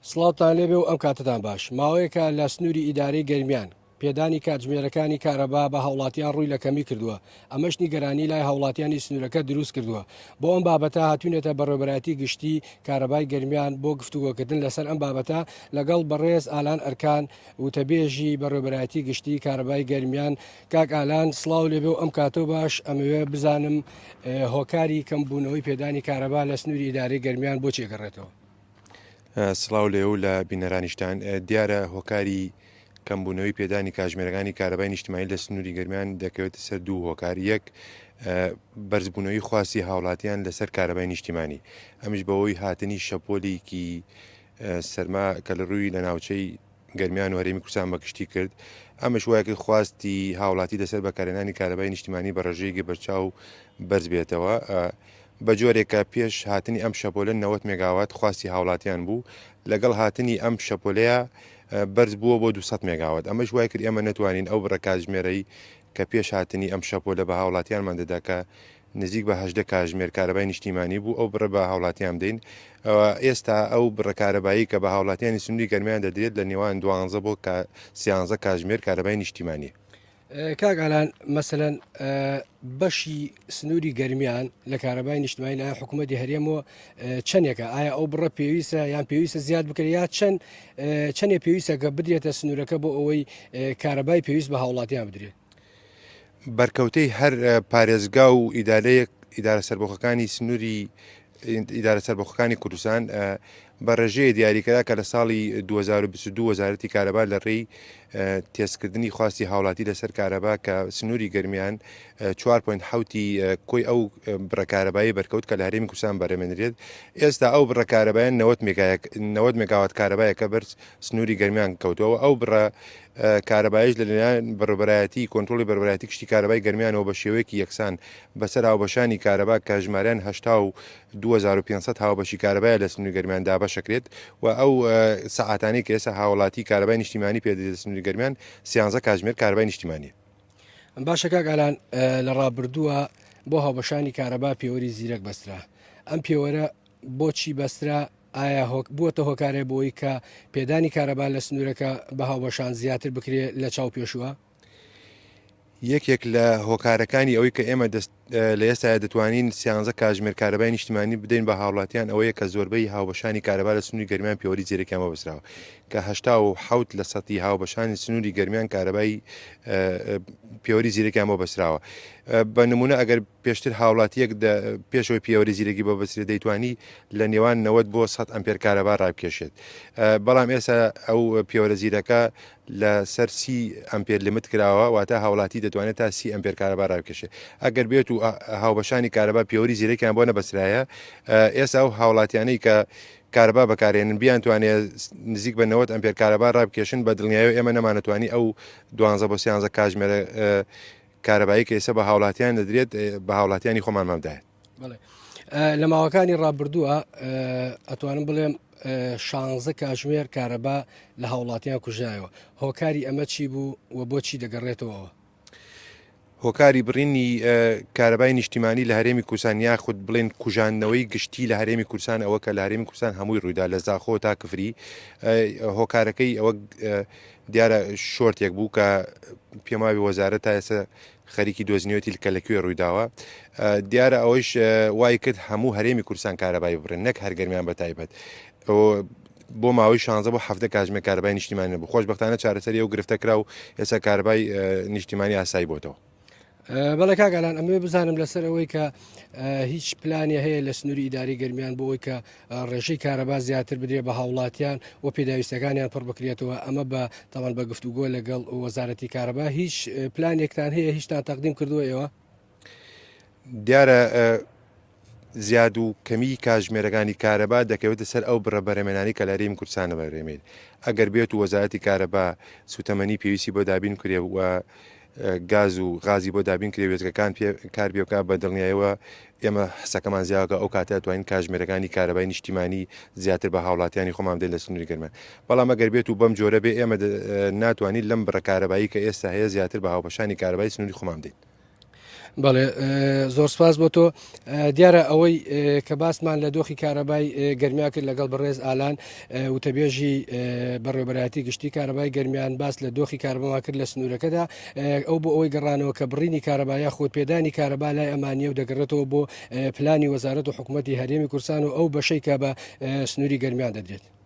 سڵاوتان لێبێ و ئەم کاتەتان باش. ماوەیەکە لە سنووری ئیدارەی گەرمیان پێدانی کاتژمێرەکانی کارەبا بە هاوڵاتیان ڕووی لە کەمی کردووە، ئەمەش نیگەرانی لای هاوڵاتیانی سنوورەکە دروست کردووە. بۆ ئەم بابەتە هاتوینەتە بەڕێوەبەرایەتی گشتی کارەبای گەرمیان بۆ گفتوگۆکردن لەسەر ئەم بابەتە لەگەڵ بەڕێز ئالان ئەرکان وتەبێژی بەڕێوەبەرایەتی گشتی کارەبای گەرمیان. کاک ئالان سڵاو لێبێ و ئەم کاتەو باش، ئەمەوێ بزانم هۆکاری کەمبوونەوەی پێدانی کارەبا لە سنووری ئیدارەی گەرمیان بۆچی ئەگەڕێتەوە؟ سڵاو لێو لە بینەرانیشتان. دیارە هۆکاری کەمبوونەوەی پێدانی کاژمێرەکانی کارەبای نیشتمانی لە سنووری گەرمیان دەکەوێتە سەر دوو هۆکار. یەک، بەرزبوونەوەی خواستی هاوڵاتیان لەسەر کارەبای نیشتیمانی، ئەمیش بەوەی هاتنی شەپۆلێکی سەرما کە لە ڕووی لە ناوچەی گەرمیان و هەرێمی کوردستان بەگشتی کرد، ئەمەش وای کرد خواستی هاوڵاتی لەسەر بەکارهێنانی کارەبای نیشتیمانی بە ڕێژەیەکی بەرچاو بەرز بێتەوە. بە جۆرێک کە پێش هاتنی ئەم شەپۆلە 90 مێگاوات خواستی هاوڵاتیان بوو، لەگەڵ هاتنی ئەم شەپۆلەیە بەرز بووە بۆ 200 مێگاوات. ئەمەش وای کرد ئێمە نەتوانین ئەو بڕە کاتژمێرەی کە پێش هاتنی ئەم شەپۆلە بە هاوڵاتیانمان دەدا کە نزیک بە 18 کاژمێر کارەبای نیشتیمانی بوو ئەو بڕە بە هاوڵاتیان بدەین. ئێستا ئەو بڕە کارەبایی کە بە هاوڵاتیانی سنووری گەرمیان دەدرێت لە نێوان 12 بۆ 13 کاژمێر کارەبای نیشتیمانیە. کاک ئالان مەسەلەن بەشی سنووری گەرمیان لە کارەبای نیشتمانی لایەن حکوومەتی هەرێمەوە چەندێکە؟ ئایا ئەو بڕە پێویستە یان پێویستە زیاد بکرێت یا چەند چەندێ پێویستە کە بدرێتە سنوورەکە بۆ ئەوەی کارەبای پێویست بە هاوڵاتیان بدرێت؟ بەرکەوتەی هەر پارێزگا و ئیدارەیەک ئیدارە سەربەخۆکانی سنووری ئیدارە سەربەخۆکانی کوردستان بە ڕێژەیە دیاریکرا کە لە ساڵی 2022 وەزارەتی کارەبا لە ڕێی تێستکردنی خواستی هاوڵاتی لەسەر کارەبا کە سنووری گەرمیان 4.7 کۆی ئەو بڕە کارەبایی بەرکەوت کە لە هەرێمی کوردستان بەرەمێنرێت. ئێستا ئەو بڕە کارەبایە 90 مێگاوات کارەبایە کە بەر سنووری گەرمیان کەوتەوە. ئەو بڕە کارەبایش لە لایەن بەڕێوەبەرایەتی کۆنترۆڵی بەڕێوەبەرایەتی گشتی کارەبای گەرمیانەوە بە شێوەیەکی یەکسان بەسەر هاوبەشانی کارەبا کە ژمارەیان 82,500 هاوبەشی کارەبایە لە سنووری گەرمیان دابەشەکرێت و ئەو سەعاتانەی کە ئێستا هاوڵاتی کارەبای نیشتیمانی پێدرێت لە سنووری گەرمیان 13 کاتژمێر کارەبای نیشتیمانیە. باشە کاک ئالان، لە ڕابردووە بۆ هاوبەشانی کارەبا پێوەری زیرەک بەسترا، ئەم پێوەرە بۆچی بەسترا؟ ئایا بووەتە هۆکارێ بۆی کە پێدانی کارەبا لە سنوورەکە بە هاوبەشان زیاتر بکرێ لە چاو پێشووە؟ یەکێک لە هۆکارەکانی ئەوەی کە ئێمە دەست لە ئێستایا دەتوانین سیانزە کاتژمێر کارەبای نیشتمانی بدەین بە هاوڵاتیان ئەوەیە کە زۆربەی هاوبەشانی کارەبا لە سنووری گەرمیان پێوەری زیرەکیان بۆ بەستراوە کە 87 لە سەتی هاوبەشانی سنووری گەرمیان کارەبای پێوەری زیرەکیان بۆ بەستراوە. بە نمونە ئەگەر پێشتر هاوڵاتیەک پێشەوەی پێوەری زیرەکی بۆ بەسترێت دەیتوانی لە نێوان 90 بۆ 100 ئەمپێر کارەبا ڕابکێشێت، بەڵام ئێستا ئەو پێوەرە زیرەکە لە سەر سی ئەمپێر limit کراوە، واتە هاوڵاتی دەتوانێت تا سی ئەمپێر کارەبا ڕابکێشێت. ئەگەر بێت و هاوبەشانی کارەبا پێوەری زیرەکیان بۆ نەبەسترایە، ئێستا ئەو هاوڵاتیانەی کە کارەبا بەکارێنن بیانتوانێت نزیک بە 90 ئەمپێر کارەبا ڕابکێشن، بە دڵنیایەوە ئێمە نەمانەتوانی ئەو 12 بۆ 13 کاتژمێرە کارەبایی کە ئێستا بە هاوڵاتیان دەدرێت بە هاوڵاتیانی خۆمانمان بدایەت. بەڵێ لە ماوەکانی ڕابردووە ئەتوانم بڵێم شانزە کاژمێر کارەبا لە هاوڵاتیان کوژایەوە، هۆکاری ئەمە چی بوو و بۆچی دەگەڕێتەوە؟ هۆکاری بڕینی کارەبای نیشتیمانی لە هەرێمی کوردستان یاخود بڵێن کوژاندنەوەی گشتی لە هەرێمی کوردستان ئەوە کە لە هەرێمی کوردستان هەمووی ڕوویدا لە زاخۆ تا کفری، هۆکارەکەی ئەوە دیارە شۆرتێک بوو کە پێم وابێ وەزارەت تا ئێستا خەریکی دۆزینەوەتی کە لە کوێ ڕوویداوە. دیارە ئەوەیش وای کرد هەموو هەرێمی کوردستان کارەبای ببڕێن نەک هەر گەرمیان بە تایبەت. بۆ ماوەی 16 بۆ 17 کاتژمێر کارەبای نیشتیمانی نەبوو. خۆشبەختانە چارەسەری ئەو گرفتە کرا و ئێستا کارەبای نیشتیمانی ئاسایی بۆتەوە. بەڵێ کاک ئالان، ئەمەوێ بزانم لەسەر ئەوەی کە هیچ پلانێ هەیە لە سنووری ئیداری گەرمیان بۆ ئەوەی کە ڕێژەی کارەبا زیاتر بدرێت بە هاوڵاتیان و پێداویستەکانیان پڕ بکرێتەوە، ئەمە بە تاوان بە گفتوگۆ لەگەڵ وەزارەتی کارەبا هیچ پلانێکتان هەیە؟ هیچتان تەقدیم کردووە ئێوە؟ دیارە زیاد و کەمیی کاتژمێرەکانی کارەبا دەکەوێتە سەر ئەو بڕە بەرهەمێنانەی کە لە هەرێمی کوردستانە بەرهەمێن. ئەگەر بێت و وەزارەتی کارەبا سووتەمەنی پێویستی بۆ دابین بکرێ و گاز و غازی بۆ دابین کرێ، وێستگەکان پێ کار پێ بکات، بە دڵنیایەوە ئێمە حسەکەمان زیاکە ئەو کاتە توانین کاتژمێرەکانی کارەبای نیشتیمانی زیاتر بە هاوڵاتیانی خۆمان بدەین لە سنووری گەرمیان. بەڵام ئەگەر بێت و بەم جۆرە بێ ئێمە ناتوانین لەم بڕە کارەبایی کە ئێستا هەیە زیاتر بە هاوبەشانی کارەبای سنووری خۆمان بدەین. بەڵێ زۆر سپاس بۆ تۆ. دیارە ئەوەی کە باسمان لە دۆخی کارەبای گەرمیان کرد لەگەڵ بەڕێز ئالان وتەبێژی بەڕێوەبەرایەتی گشتی کارەبای گەرمیان باس لە دۆخی کارەبامان کرد لە سنوورەکەدا ئەو بۆ ئەوەی گەڕانەوە کە بڕینی کارەبا یاخود پێدانی کارەبا لای ئەمانیە و دەگەڕێتەوە بۆ پلانی وەزارەت و حکوومەتی هەرێمی کوردستان و ئەو بەشەی کە بە سنووری گەرمیان دەدرێت.